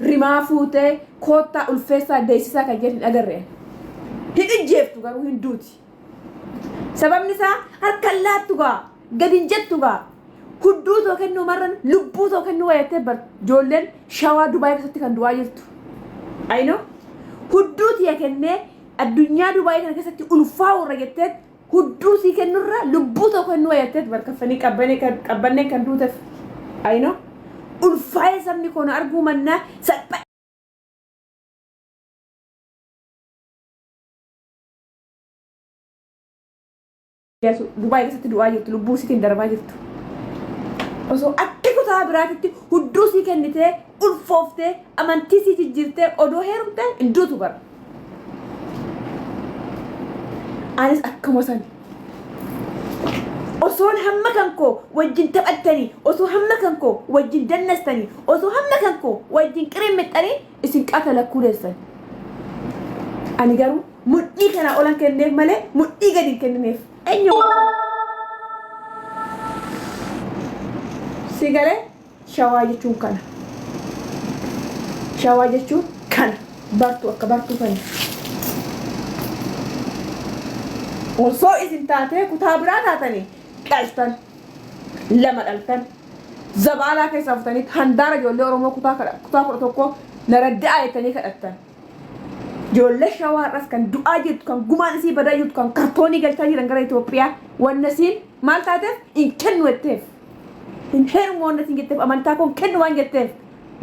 rimaa fuutee koottaa ulfeessaa deessisaa kan jedhu hin agarre. Hin ijjeeftu garuu hin duuti. Sababni isaa harka hin laattu gaa gadi hin jettu gaa hudduu too kennuu marran lubbuu too kennuu wayattee bar ijoolleen shawaa Dubaay keessatti kan du'aa jirtu. I know. Hudduu tiya kennee addunyaa Dubaay kana keessatti ulfaa'u irra jettee hudduu sii kennurra lubbuu too kennuu wayatteet bar kaffanii qabbanneen kan duutef. I know. Ulfaa'ee sabni koo na arguu mannaa salpha Dubaay keessatti du'aa jirtu lubbuu isiitiin darbaa jirtu. Osoo akka kutaa biraatitti hudduu sii kennitee ulfooftee amantii sii jijjiirtee odoo heerumtee hin duutu bara. Anis akkuma sani. Osoon hamma kan koo wajjin taphattanii, osoo hamma kan koo wajjin dannastanii, osoo hamma kan koo wajjin qirimmixxanii isin qata lakkuu deessan. Ani garuu Mudhii kanaa olan kenneef malee mudhii gadi hin kennineef. Eenyu si galee shawaa jechuun kana. Shawaa jechuun kana. Bartuu akka bartuu kana. Osoo isin taatee kutaa biraa taatanii dhaltan lama dhaltan zabaalaa keessaa futanii handaara ijoollee Oromoo kutaa 11 na radda'aa jettanii kadhattan. Ijoollee shawaa har'as kan du'aa jirtu kan gumaan isii badaa jirtu kan kartoonii galchaa jiran gara Itoophiyaa wanna isiin maal taateef hin kennu jetteef hin heerumu wanna isiin jetteef amantaa koon kennu waan jetteef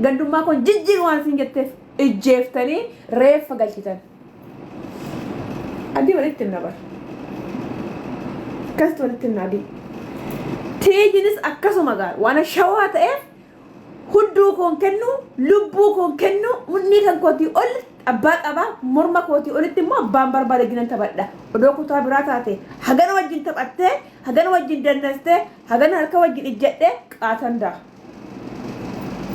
gandummaa koon jijjiiru waan isiin jetteef ijjeeftanii reeffa galchitan. Adii walitti hin nabar. Akkasitti walitti hin adii. Tiijinis akkasuma gaar waan shawaa ta'eef Hudduu koon kennu, lubbuu koon kennu, mudhii kan kootii ol abbaa qaba, morma kootii olitti immoo abbaan barbaade wajjinan taphadha. Odoo kutaa biraa taate hagana wajjin taphattee, hagana wajjin dannastee, hagana harka wajjin ijjadhee qaatan daa.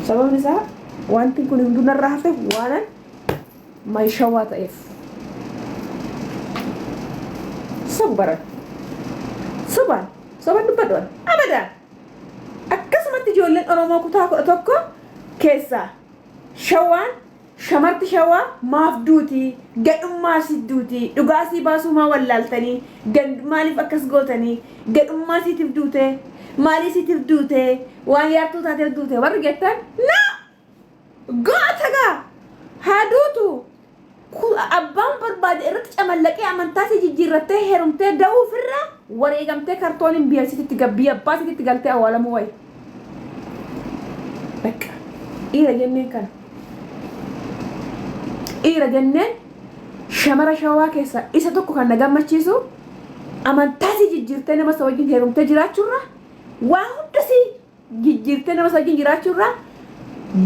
Sababni isaa wanti kun hunduu narraa hafeef waanan mayshawaa ta'eef. Sobu baran. Sobaan. Soban dubbadhu an. Abadaan. Akkasumatti ijoolleen Oromoo kutaa 11 keessaa Shawaan shamarti Shawaa maaf duuti? Gadhummaa isiit duuti? Dhugaa isii baasuu maa wallaaltanii? Gand maaliif akkas gootanii? Gadhummaa isiitiif duutee? Maalii isiitiif duutee? Waan yaartuu taateef duute warri jettan no! Goota gaa! Haa duutu! Abbaan barbaade irratti camallaqee amantaa isii jijjiirrattee heerumtee da'uufirra wareegamtee kartooniin biyya isiititti biyya abbaa isiititti galtee awwaalamuu wayya. Bakka dhiira jenneen kana. Dhiira jenneen shamara shawaa keessaa isa tokko kan na gammachiisu amantaa isii jijjiirtee nama isa wajjin heerumtee jiraachuurra waa hunda isii jijjiirtee nama isa wajjin jiraachuu irraa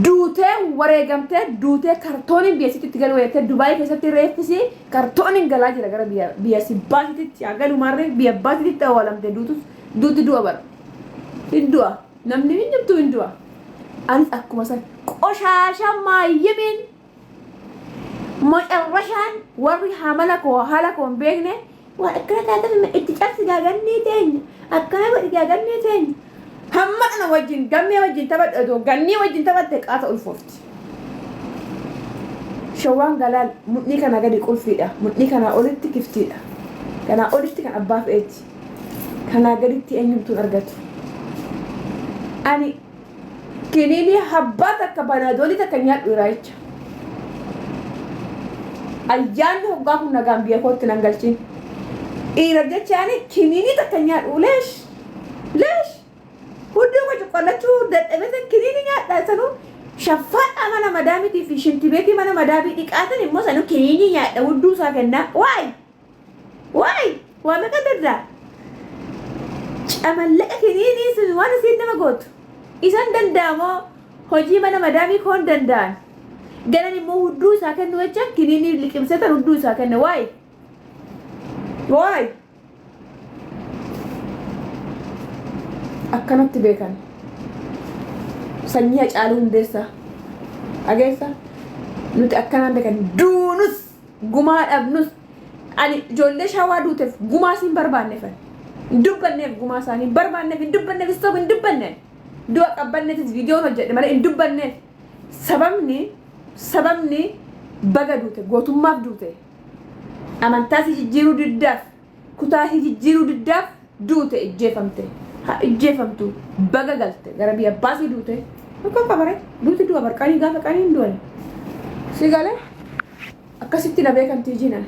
duutee wareegamtee duutee kartooniin biyya isiitti galuu jettee Dubaayii keessatti reeffisii kartooniin galaa jira gara biyya biyya si baasititti haa galu maarree biyya baasititti awwaalamte duutus duuti du'a bara hin du'a namni hin jirtu hin du'a anis akkuma san qoshaasha maayyimiin Macarrashaan warri hamala koo haala koo hin beekne waan akkana taatef itti cabsi gaa gannii teenya akkana godhi gaa gannii teenya. Hamma kana wajjin gammee wajjin taphadhu otoo gannii wajjin taphatte qaata ulfoofti. Shawaan galaal mudhii kanaa gadi qulfiidha. Mudhii kanaa olitti kiftiidha. Kanaa olitti kan abbaa fe'eeti. Kanaa gaditti eenyumtuu hin argatu. Ani Kiniinii habbaa takka panaadoolii takka nyaadhu iraayicha. Ayyaanni hoggaa kun nagaan biyya kootti nan galchin. Dhiira jechaani kiniinii takka nyaadhu leesh leesh hudduu koo cuqqallachuu dadhabetan kiniinii nyaadha sanuu shaffaadhaa mana madaamitii fi shintibeetii mana madaabii dhiqaatan immoo sanuu kiniinii nyaadha hudduu isaa kennaa waay Waay! Waa meeqa dardaa? Camallaqa kiniinii sun waan isiin nama gootu. Isan danda'amoo hojii mana madaamii koon danda'an. Ganan immoo hudduu isaa kennu jecha kiniinii liqimsetan hudduu isaa kenne. Waay! Waay! Akkanatti beekan. Sanyii Hacaaluu Hundeessaa. Dhageessa? Nuti akkanaan beekan. Duunus! Gumaa dhabnus ani ijoollee shawaa duuteef gumaa siin barbaanneef ani. Hin dubbanneef gumaa isaanii hin barbaanneef hin dubbanneef hin sobu hin dubbanne. Du'a qabbanneetis viidiyoon hojjedhe malee hin dubbanneef. Sababni Sababni baga duute, gootummaaf duute, amantaa si jijjiiruu diddaaf, kutaa si jijjiiruu diddaaf duute, ijjeefamte. Haa ijjeefamtu, baga galte gara biyya abbaa si duute. Akka qabare duuti du'a barqanii gaafa qanii hin du'ani. Si galee akkasitti na beekamtii jinan.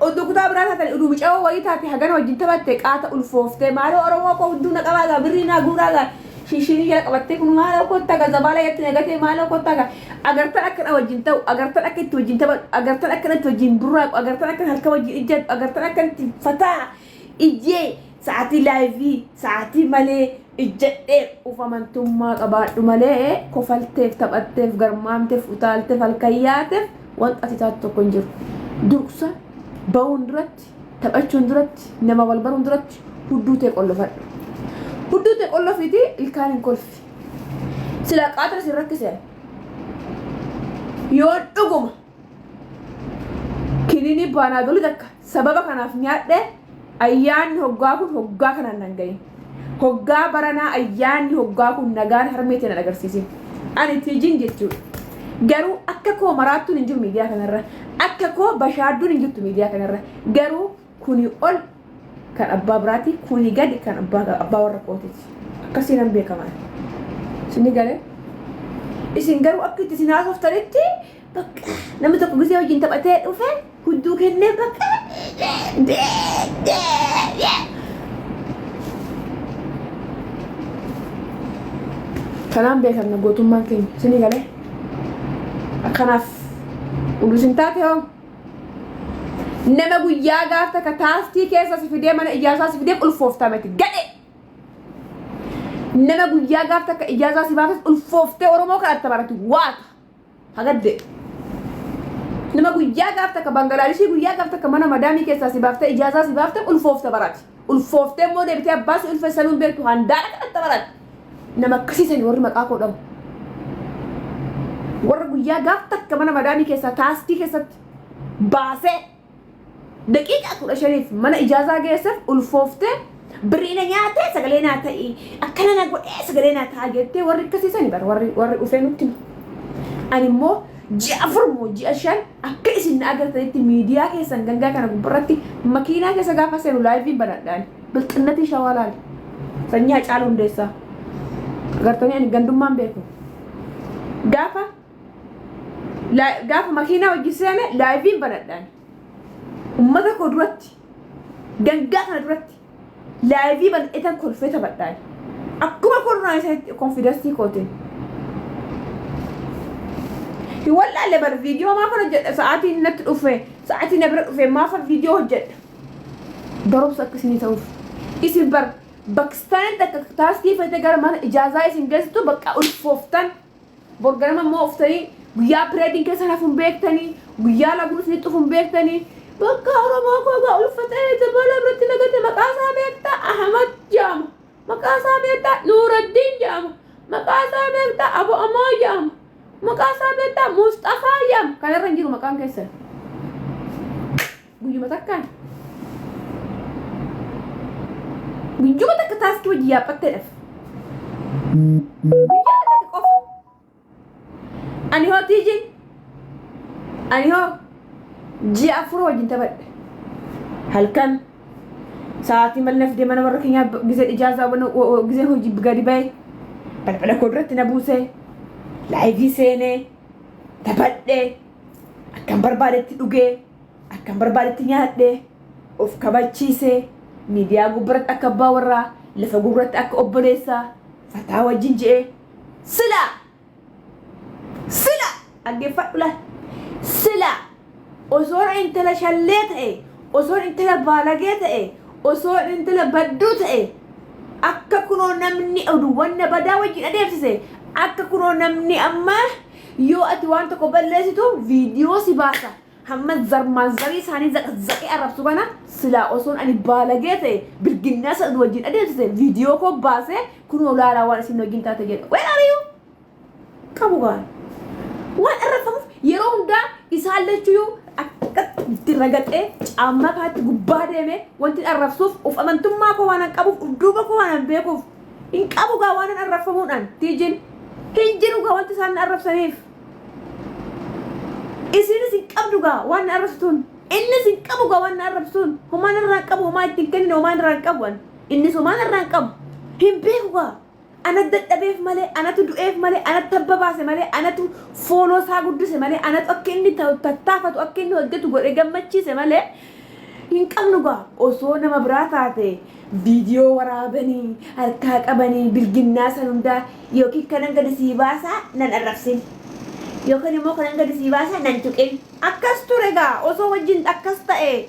Oduu kutaa biraa taatan, oduu mucayoo wayii taate, hagana wajjin taphatte, qaata ulfooftee, maaloo Oromoo koo, hudduu na qabaa gaa, birrii naa guuraa gaa, shishinii jala qabattee, kun maaloo kottaa gaa, zabaala yatti nagatee, maaloo kottaa gaa, agartan akka na wajjin ta'u, agartan akka itti wajjin taphadhu, agartan akka itti wajjin burraaqu, agartan akka halkan wajjin ijjadhu, agartan akka itti fataa ijjee sa'aatii live sa'aatii malee ijjadhee ufamantummaa qabaadhu malee, kofalteef, taphatteef, garmaamteef, utaalteef, halkan yaateef wanta ati taatu tokko hin jiru. Dursa ba'uun duratti, taphachuun duratti, nama wal baruun duratti hudduu ta'e qollofadhu. Hudduu ta'e qollofiiti ilkaan hin kolfi. Sila qaatara sin rakkise. Yoo dhuguma kiniinii Panadol takka sababa kanaaf nyaadhe, ayyaanni hoggaa kun hoggaa kanaan nan gahin. Hoggaa baranaa ayyaanni hoggaa kun nagaan harmeetiin nan agarsiisin. Ani tiijin jechuudha. Garuu akka koo maraattuun hin jiru miidiyaa kanarra. Akka koo bashaadduun hin jirtu miidiyaa kanarra. Garuu kuni ol kan abbaa biraati, kuni gadi kan abbaa warra kootiiti. Akkasii nan beekaman. Isinni galee? Isin garuu akka itti isin haasoftanitti, bakka namni tokko gisee wajjin taphatee dhufe hudduu kennee, bakka. Kanaan beekamna gootummaan keenya. Isinni galee? Kanaaf oduu isin taate hoo? Nama guyyaa gaaf takka taaskii keessa si fidee mana ijaarsaa si fidee ulfooftaa miti. Gadhe! Nama guyyaa gaaf takka ijaarsaa si baafes ulfooftee Oromoo kadhatta baratu waata. Hagadde. Nama guyyaa gaaf takka Bangalaadishii guyyaa gaaf takka mana madaamii keessaa si baaftee ijaazaa si baaftee ulfoofta barati. Ulfooftee immoo deebitee abbaa si ulfeessanuu hin beektu, handaara kadhatta barati. Nama akkasiisani warri maqaa koo dhahu. Warra guyyaa gaaf takka mana madaamii keessaa taaskii keessatti baasee daqiiqaa 15f mana ijaazaa geesseef ulfooftee, birrii na nyaatee sagalee naa ta'ii, akkana na godhee sagalee naa ta'a jettee warri akkasiisani bara warri dhufee nutti hima. Ani immoo ji'a 4 moo ji'a 5 akka isin na agartanitti miidiyaa keessan gangaa kana gubbarratti makiinaa keessa gaafa seenu liveiin banadhaan bilxinnatii shawaa laali. Sanyii Hacaaluu Hundeessaa. Agartanii, ani gandummaan beeku. Gaafa makiinaa hojii seene liveiin banadhaan. Uummata koo duratti, gangaa kana duratti live banadheetan kolfee taphadhaan. Akkuma koo duraan isanitti confidence kootiin. Hin wallaalle bar, viidiyoo maafan hojjedha? Sa'aatiin natti dhufe, sa'aatii na bira dhufe maafan viidiyoo hojjedha? Barumsa akka isinii ta'uuf. Isin bar Pakistaanitti akka taaskii fete gara mana ijaazaa isin geessitu bakka ulfooftan. Borganama immoo uftanii guyyaa periodiin keessa hafuun beektanii, guyyaa laguun isin dhufuun beektanii, bakka Oromoo koo gaa ulfatee dabala biratti nagate, maqaa isaa beektaa? Ahmad jedhama. Maqaa isaa beektaa? Nuuraddiin jedhama. Maqaa isaa beektaa? Abu Amoo jedhama. Maqaa isaa beektaa? Mustafaa jedhama. Kanarra hin jiru maqaan keessan. Guyyuma takkaan. Guyyuma takka taaskii hojii yaaphatteedhaaf. Guyyaa takka qofa. Ani hoo tiijin? Ani hoo ji'a 4 wajjin taphadhe. Halkan sa'aatii mal na fidee mana warra keenyaa, gizee ijaazaa gizee hojii gadi ba'e balbala koo duratti na buusee, live seenee taphadhee, akkan barbaadetti dhugee, akkan barbaadetti nyaadhee, of kabachiisee, miidiyaa gubbaratti akka abbaa warraa, lafa gubbaratti akka obboleessaa fataa wajjin je'ee. Sila dhaggeeffadhu laal, sila osoon intala shallee ta'e, osoon intala baalagee ta'e, osoon intala badduu ta'e, akka kunoo namni oduuwwan na badaa wajjin adeemsise, akka kunoo namni amma yoo ati waan tokko balleessitu viidiyoo si baasa, hamma zarmaan zarii isaanii zaqazzaqee arrabsu kana, silaa osoon ani baalagee ta'e, bilginnaa sana wajjin adeemsise, viidiyoo koo baasee kunoo laalaa waan isin wajjin taate jedha. Where are you? Qabu gaan. Waan arrabfamuuf yeroo hundaa isaan lachuyyuu akka itti ragaxee caammaa kanatti gubbaa deemee wanti arrabsuuf of amantummaa koo waan hin qabuuf, of duuba koo waan hin beekuuf hin qabu gaa waan arrabfamuudhaan tiijin. Hin jiru gaa wanti isaan na arrabsaniif. Isinis hin qabdu gaa waan na arrabsituun. Innis hin qabu gaa waan na arrabsuun. Homaa narraa hin qabu, homaa itti hin kennine, homaa narraa hin qabu ani. Innis homaa narraa hin qabu. Hin beeku gaa. Ana dadhabeef malee, anatu du'eef malee, anatu tabba baase malee, anatu fooloo isaa guddise malee, anatu akka inni tattaafatu, akka inni hojjetu godhe gammachiise malee hin qabnu gaa. Osoo nama biraa taate viidiyoo waraabanii, harkaa qabanii, bilginnaa san hundaa yookiin kanan gadi sii baasaa nan arrabsin. Yookiin immoo kanan gadi sii baasaa nan tuqin. Akkas ture gaa osoo wajjin akkas ta'e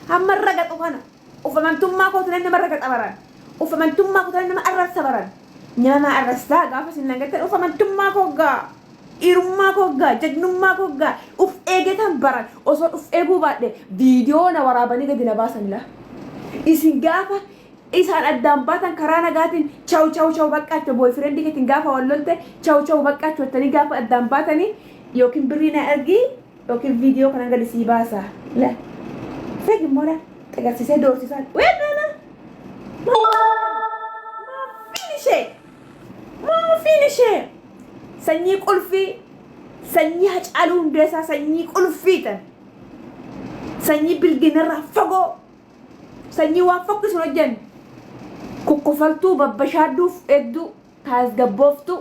hamma ragaxu kana. Uf amantummaa kootu nan nama ragaxa baran. Uf amantummaa kootu nan nama arrabsa baran. Nama maa arrabsitaa gaafa isin nan jettan uf amantummaa koo gaa. Dhiirummaa koo gaa, jagnummaa koo gaa. Uf eegetan baran. Osoo uf eeguu baadhe viidiyoo na waraabanii gadi na baasan laa. Isin gaafa isaan addaan baatan karaa nagaatiin chaw chaw chaw baqqaacho boyfriend keetiin gaafa wal lolte chaw chaw baqqaacho jettanii gaafa addaan baatanii yookiin birrii na ergii yookiin viidiyoo kanan gadi sii baasa. La. Fegi immoo la. Xagarsiisee doorsisaa. Weennana. Maafiin ishee. Maafiin ishee. Sanyii qulfii. Sanyii Hacaaluu Hundeessaa sanyii qulfii tan. Sanyii bilginarraa fagoo. Sanyii waan fokkisu hin hojjenne. Kokkofaltuu babbashaadduuf eegduu taasgabbooftuu.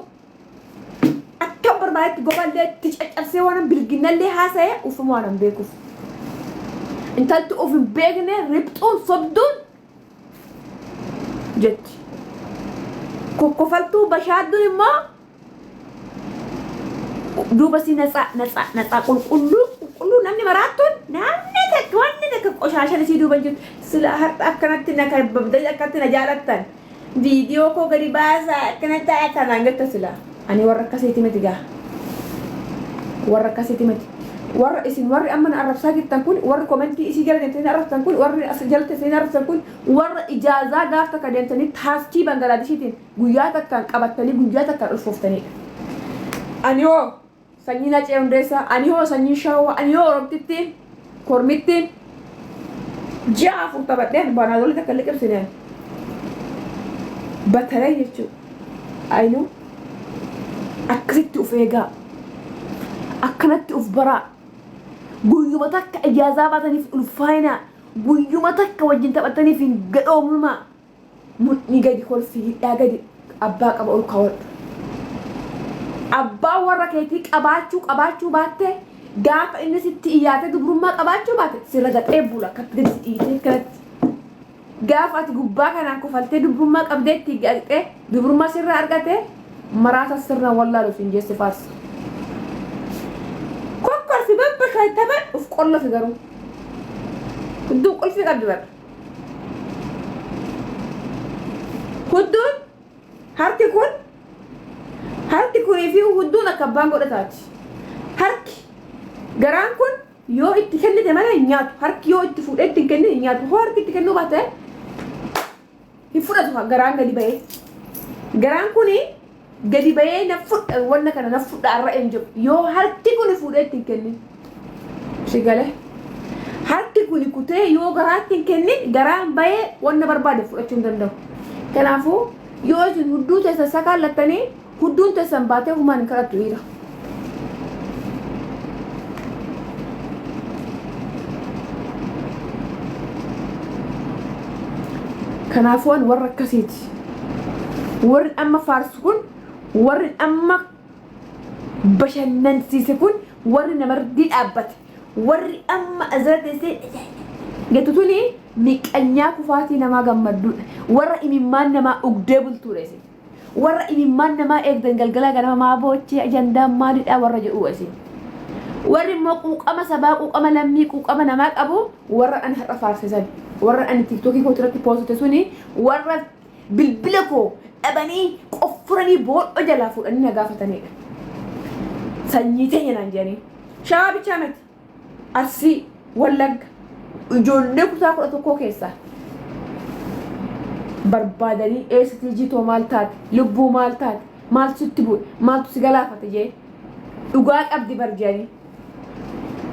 Akkan barbaadetti goballee itti caccabsee waan bilginnallee haasa'e ufuma waan hin beekuuf. Intalti of hin beekne riphxuun sobduun jetti. Kokkofaltuu bashaadduun immoo duuba si natsaa natsaa natsaa qulqulluu qulqulluu namni maraattuun namni takka wanni takka qoshaashan isii duuba hin jirtu. Sila har'a akkanatti na kababdanii akkanatti na jaalattan. Viidiyoo koo gadi baasaa akkana ta'a kanaan jetta sila. Ani warra akkasiiti miti gaa. Warra akkasiiti miti. Warra isin warri amma na arrabsaa jirtan kun warri komentii isii jala deemtanii na arrabsan kun warri as jala teessanii na arrabsan kun warra ijaazaa gaaf takka deemtanii taaskii Bangalaadeshiitiin guyyaa takkaan qabattanii guyyaa takkaan ulfooftanidha. Ani hoo sanyiin Hacee Hundeessaa, ani hoo sanyiin Shawaa, ani hoo Oromtittiin, Kormittiin ji'a 4 taphadheen baanaadolii takka liqimsineen bataree jechuudha. Ayinuu akkasitti of eegaa. Akkanatti of baraa. Guyyuma takka ijaazaa baataniif ulfaayinaa. Guyyuma takka wajjin taphataniif hin gadhoomumaa. Mudhii gadi kolfi hidhaa gadi abbaa qaba ol kaawwadhu. Abbaa warra keetii qabaachuu qabaachuu baatte gaafa inni sitti iyyaatee dubrummaa qabaachuu baate si ragaxee bula akkatti gadi si dhiitee kanatti. Gaafa ati gubbaa kanaan kofaltee dubrummaa qabdee itti gaqxee dubrummaa sirraa argate maraata sirna wallaalu siin jeesse faarsa. Kokkolfi babbashaa taphadhu uf qollofi garuu. Hudduu qulfii qabdi bara. Hudduun harki kun harki kunii fi hudduun akka abbaan godhataati. Harki garaan kun yoo itti kennite malee hin nyaatu. Harki yoo itti fuudhee itti hin kennine hin nyaatu. Hoo harki itti kennuu baate hin fudhatu garaan gadi ba'ee. Garaan kuni gadi ba'ee na fudha wanna kana na fudha har'a hin jiru. Yoo harki kuni fuudhee itti hin kennin. Si galee. Harki kuni kutee yoo garaatti hin kennin garaan ba'ee wanna barbaade fudhachuu hin danda'u. Kanaafuu yoo isin hudduu teessan sakaallattanii hudduun teessan baatee humaan hin kadhattu dhiira. Kanaafuu ani warra akkasiiti. Warri amma faarsu kun, warri amma bashannansiise kun, warri namarrii dhaabbate, warri amma asirra teessee jettu tuni miqqanyaa kufaatii namaa gammadduudha. Warra imimmaan namaa ugdee bultuudha isin. Warra imimmaan namaa eegdan galgalaa ganama maa boochee ajandaan maalidha warra jedhuudha isin. Warri immoo quuqama sabaa, quuqama lammii, quuqama namaa qabu warra ani har'a faarsisan, warra ani tiiktookii koo irratti poostite suni warra bilbila koo dhabanii qoffuranii boodhoo jalaa fuudhanii na gaafatanidha. Sanyii teenya naan jedhanii. Shawaa bichaa miti. Arsii, Wallagga, ijoollee kutaa 11 keessaa barbaadanii eessa jitoo maal taate, lubbuu maal taate, maaltu sitti bu'e, maaltu si galaafate jee dhugaa qabdi bar jedhanii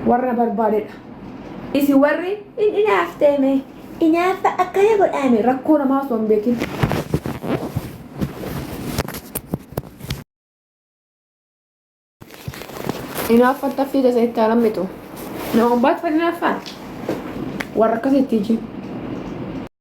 warra barbaadedha. Isin warri in inaafteeme inaaffa akkana godhaame rakkoo namaa osoo hin beekin. Hinaaffan taffii keessa itti haalammitu. Nama baatfan hinaaffaan. Warra akkasitti iji.